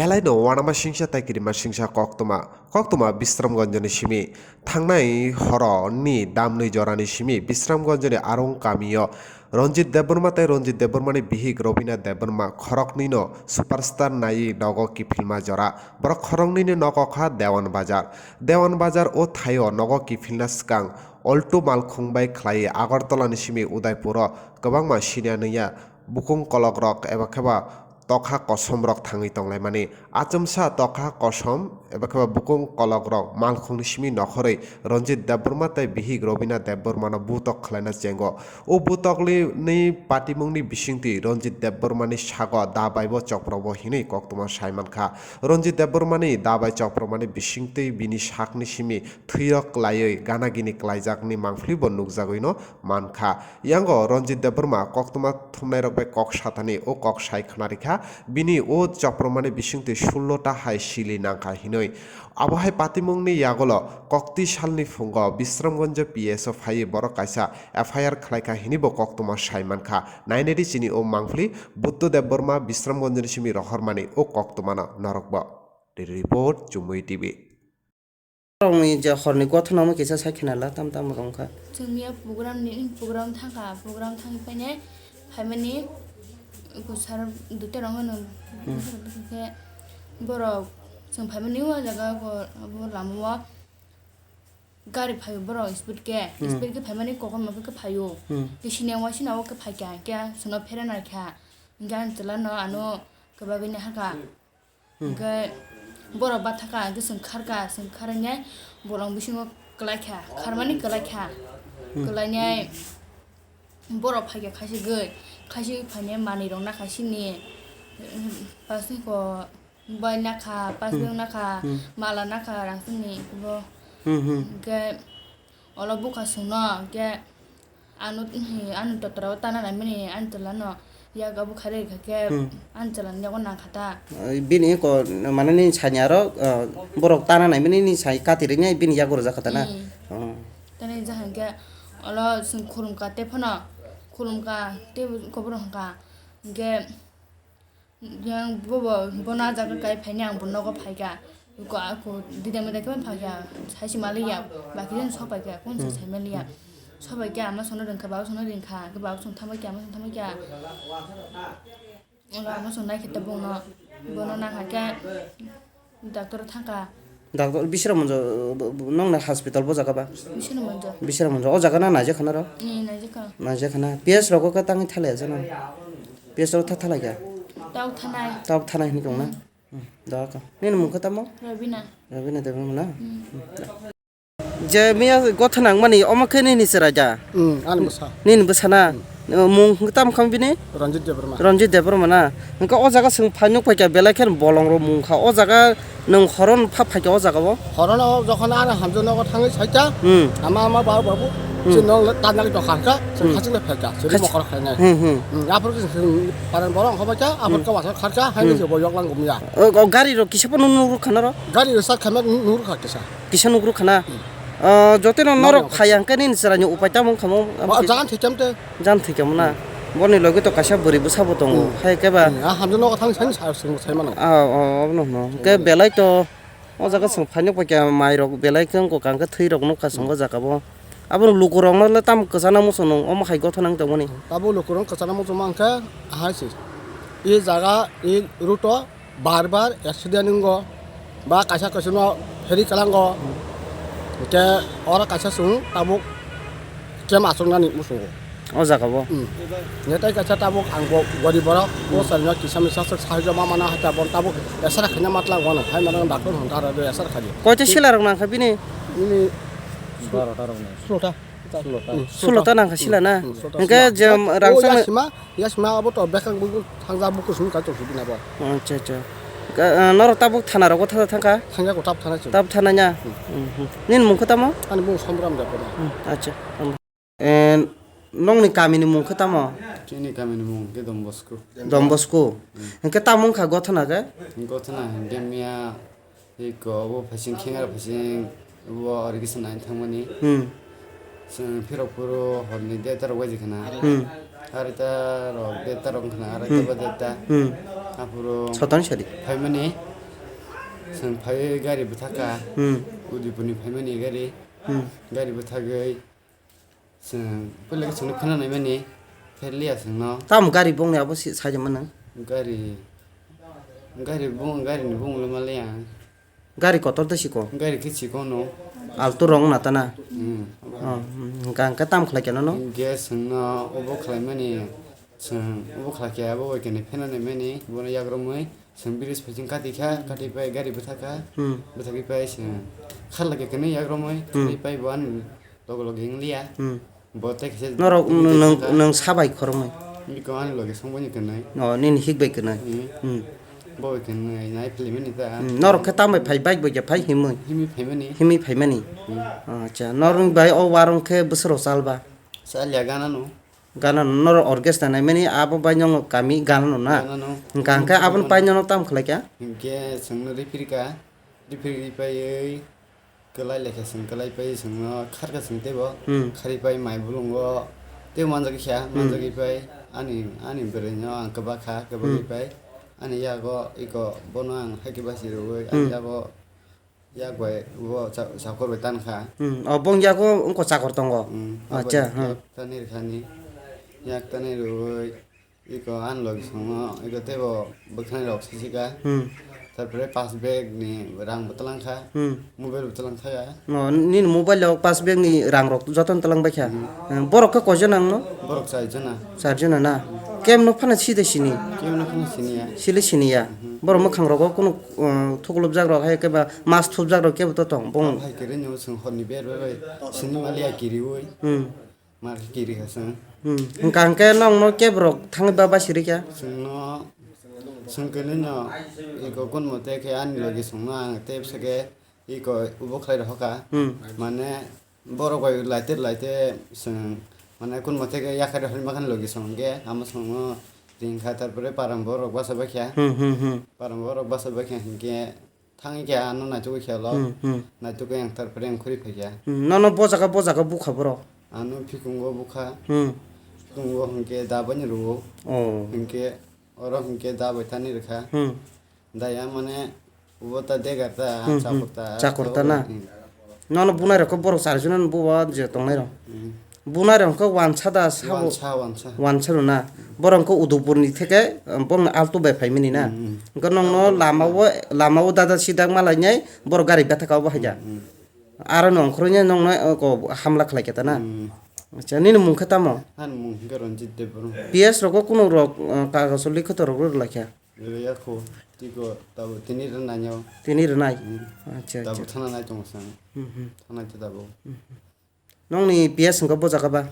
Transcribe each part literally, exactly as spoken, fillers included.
Belai no uanama singsa tai kirima singsa koktwma. Koktwma Bisramganjni simi. Thangnai horo ni damnwi jorani simi Bisramganjni Arung kamio Ranjit Debbarma tai Ranjit Debbarmani bihik Robina Debbarma khoroknwino superstar naiwi nogo kiphilma jora. Borok khoroknwini nogo kha Dewan Bazar. Dewan Bazar o thaio nogo kiphilna swkang Alto malkhung bai khlaiwi Agartala ni simi Udaipuro kwbangma siniya nungya bukung kolokrok eba kheba tokha kosom rok thangwi tonglaimani. Achomsa tokha kosom eba kheba bukung kolok rok malkhung ni simi nokhorwi Ranjit Debbarma tai bihik Robina Debbarma no butok khlaina chengo. O butok ni patimung ni bisingtwi Ranjit Debbarma ni sago da bai bo chopro bo hinwi koktwma sai mankha. Ranjit Debbarma ni da bai chopro mani bisingtwi bini sak ni simi thwi rok klaiwi gana gini klaijak ni mangpili bo nukjagwi no mankha. Yango Ranjit Debbarma koktwma thumnairok bai kok sathani o kok sai khna rikha. Bini o chopropmani bisingtwi sullo ta hai sili nangkha hinwi. Abo hai patimungni yagulo kokti salni phungo Bisramganj P S o phaiwi borok kaisa F I R khlaikha hinwi bo koktwma sai mankha. Nainadi chini o mangpili Buddha Debbarma Bisramganjni simi rohormani o koktwmano norokbo. Report, Chumui T V. Borokni je horni gothona omo kisa sai khena la tam tam rwngkha. Chwng miya program ni, program thangkha, program thangwi paine phaimani kusar duita rok no Hmm. Khe borok chwng phaimani o jaga o, abo lama o gari phaio borok speed khe, Hmm. Speed khe phaimani kokomma khe phaio. Hmm. Khe sini wngma sini o khe phaikha, khe chwngno pherena kha. Hingkhe ani chwla no ano kwbagwi ni hakha. Hmm. Hingkhe borok bathakha, hingkhe chwng kharkha, chwng kharwi nai bolong bisingo kwlaikha, kharmani kwlaikha. Hmm. Kwlainai borok phaikha khaisigwi, khaisigwi phainai manwirok nakha sini, pasniko bai nakha, pasbeng Hmm. nakha, Hmm. mala nakha, rangchakni bo. Hmm, hmm. Hingkhe olo bukha chwngno, hingkhe Ano, he, ano totra o tana naimani ani chwla no yak abo kharwi kha khe Hmm. Ani chwla ni yago nang kha ta. Bini ko, mane nini sani aro, ah, borok tana naimani nini sai kati rwknai bini yago rwjak kha ta na? Hmm. Oh. Tani jahai khe olo chwng khulum kha tei phano khulum kha tei kobor hwn kha hwnkhe Yang bobo, bono a jaga kai phaini ang bo nogo phaikha. Ko, ako dida meda khe phaikha, saisi maliya, bakhe jani sok paikha, kun se Hmm. sai maliya. Sok paikha, ama sono ringkha, baba sono ringkha, khe baba song thambaikha, ama song thambaikha. Wala ama song naikhe ta bono, bono nangkha khe. Doctor thangkha. Doctor Bisra Monjo, bo-, bo-, nongni hospital bo jaga ba? Bisra Monjo. Bisra Monjo. O jaga na naijak khana ro? Ni naijak kha. Naijak khana. P S rogo khe tangwi thalai jana. P S rogo tha thalai kha. Tau thanai. Tau thanai hini tongna. Hmm. Hmm. Da ka. Nini mung khe tamo? Rabina. Rabina Debbarma na? Hmm. Hmm. Je miya gotha nangmani omo khe nini chwrai da? Hmm, ani bwsa. Nini bwsa na? Hmm. Mung tam kham bini? Ranjit Debbarma. Ranjit Debbarma na? Hwnkhe o jaga chwng phai nuk paikha belai kheno bolong rok mung kha. O jaga nwng horon pha phaikha o jaga o? Horon o jokhon ani hamjak nogo thangwi saikha. Hmm. Ama ama babu babu. Hmm. Chwng nong le tanjak jokha kha. Chwng Hmm. khachik le phaikha. Chwng Khach- mokol khainai. Hmm, hmm. Hmm, aphuru chwng paran borok wngkha baikha. Aphuru Hmm. khe wasal kharkha. Haino Hmm. chwng bo yoklang gumya. O, o gari rok kisa phano nuk rwkha na ro? Gari rwchak khaima nuk rwkha kisa. Kisa nuk rwkha na? Hmm. O, jotono Nok norok nok. Phai hwnkhe nini chwraini upai tamo wngkha mo? Ba, jan thwikam te. Jan thwikam na? Hmm. Boni logi to kaisa bwrwi bwsa bo tongo. Hmm. Hai khe ba? Hmm, a hamjak nogo thang sani sa-, swng sai mano. Ah, oh, obono hwno. Hwnkhe belai to o jaga chwng phaino paikha mai rok belai khe wngkha hwnkhe thwi rok nukha chwng o jaga bo. Aboni luku rok no le tamo kwchana muchung nung omo hai gotha nang tongmani. Tabuk luku rok kwchana muchung mankhe ahai se. E jaga e route o Bar bar accident wngo, ba kaisa kaisa no pheri kwlango, hwnkhe oro kaisa chwng tabuk camp achuknani muchungo. O jaga bo? Hmm. Hwnkhe tei kaisa tabuk ang bo gorib borok, o Hmm. chwraino kisa misa swk sahajyo ma mana hai ta bo tabuk esara khaina matla wano, hai mano doctor hwn ta aro esara khaidi. Koita sila rok nang kha bini? Bini Barota rok nang. Sulota. Sulota. Hmm, Sulota nang kha sila na? Hmm, Sulota Hwnkhe sila. je O rang chang yasima, yasima abo to bekang bu thangja bu kusung ka tongsi bini abo. Acha, acha. Ka, ah, norok tabuk thana rogo thangja thangkha? Thangya ko tab thana chwng. Tab thana nya? Hmm. Hmm, hmm. Nini mung khe tamo? Ani mung Sombram Debbarma. Hmm, acha. Eh, nongni kamini mung khe tamo? Chini kamini mung khe Don Bosco. Don Bosco. Hmm. Hwnkhe tamo wngkha gothana khe? Gothana hwnkhe miya Eko obo phaising khengaro phaising obo origin nai thangmani. Hmm. Chwng phirok phuru horni deta rok waidi khna. Hmm. Arita rok deta rok khna, arita Hmm. ba deta. Hmm. Aphuru Sotani sadi. Phaimani. Chwng phaiwi gari bwthaka. Hmm. Udaipurni phaimani gari. Hmm. Gari bwthagwi chwng puila khe chwngno phena naimani, pherliya chwngno. Tamo gari bongni abo si-, saijama nang? Gari, gari bung-, garini bunglo maliya. Gari kotor de siko? Gari khe sikono. Alto rong na tana? Hmm. Oh, hmm, hwnkha hwnkhe tamo khlai khe nono? Hwnkhe chwngno obo khlaimani, chwng obo khlai khe abo bai khe phena naimani, bono yakromwi chwng bridge phaising kati kha, kati pai gari bwthakha, hmm, bwthagwi pai chwng kharlai khe kwnwi yakromwi, hmm, kati pai bo ani loge loge wngliya. Hmm. Bo tei kisa norok tini nwng, tei nwng sabai khoroknwi. Biko ani loge songbaini kwnwi. Oh, nini hik bai kwnwi. Hmm. Hmm. Bo bai kwnwi, nai philimani ta. Hmm. Norok khe tambai phai, bike bai khe phai himwi? Himwi phaimani. Himwi phaimani? Hmm. Acha, norok bai o warung khe bwswk rok chalba? Chalya ganano. Ganano, norok orchestra naimani abo bai nongo kami ganano na? Ganano. Hwnkha hwnkhe aboni pai nono tamo khlai kha? Hwnkhe chwngno ripirkha, ripirwi paiwi. Kwlai lekha chwng kwlai pai chwngno kharkha chwng teibo. Hmm. Khari pai mai bolongo tei manjagwi kha, hmm, manjagwi pai ani, ani bwrwino ang kwbakha, kwbagwi, hmm, pai ani yago iko bono ang haikhe basi rwui ani, hmm, yago yak bai bo cha-, chakor bai tankha. Hmm. O bong yago wngkha chakor tongo? Hmm. Acha, hmm. Yak tanwi rwkhani, yak tanwi rwui. Iko ani logi songo, iko teibo bwkhanai rok sisika. Hmm. Tarpore pass bag ni rang bo twlang kha. Hmm. Mobile bo twlang kha ya. No, nini mobile o pass bag ni rang rok jotono twlang bai kha. Hmm. Hmm, borok khe koijon ang no? Borok char jona. Char jona na? Kem no phano si de sini? Kem no phano sini ya. Sile sini ya. Hmm. Borok mwkhang rogo kunu, um, thuklupjak rok hai khe ba mas thupjak rok kebo to tong bong. Hai khe rino chwng hor ni ber bai bai sini maliya kiriui. Hmm. Mar kiri kha chwng. Hmm. Hwnkha hwnkhe nokno kebo rok thangwi ba basi rikha? Chwngno, chwng kwnwino iko kunmo tei khe ani logi chwngno ang tei bwswk khe iko ubo khlai rohorkha. Hmm. Mane borok bai laite laite chwng mane kunmo tei khe yakhai rohorwi makhani logi chwng hwnkhe amo chwngno ringkha, tarpore param borok bacha baikha. Hmm, hmm, hmm. Param borok bacha baikha hwnkhe thangwi khe ano naitugwi khe lo. Hmm, hmm. Naitugwi ang tarpore ang khuri phaikha. Hmm, nono bo jaga, bo jaga bukha borok? Ano phikungo bukha. Hmm. Phikungo hwnkhe dabaini rwo. Oh. Hwnkhe oro hwnkhe dabai thani rwkha. Hmm. Daya mane ubo ta dega ta, hmm, hmm, chakor ta, chakor ta na? Hmm. Nono bunai rok khe borok char jona no buba je tongnai rok. Hmm. Bunai rok khe wansa da sabo? Wansa, wansa. Wansa rw na? Borok khe Udaipur ni theke, um, bong alto bai phaimani na? Hmm, hmm. Hwnkhe nokno lama o, lama o dada sidak malainai borok gari bethaka obo haikha. Hmm, hmm. Aro no ongkhorwi nai nokno, uh, ko hamla khlai khe ta na? Hmm. Acha, nini mung khe tamo? Ani mung hwnkhe Ranjit Debbarma. P S rogo kunu rok, uh, kagoj likhoto rok rw lai kha? Rwya kho, tiko tabo tini rwnai o. Tini rwnai? Hmm. Acha, tabo acha. Thana nai tongo chwng. Hmm, hmm. Thana khe tabo. Hmm, hmm. Nokni P S hwnkhe bo jaga ba?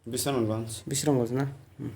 Bisramganj. Bisramganj na? Hmm.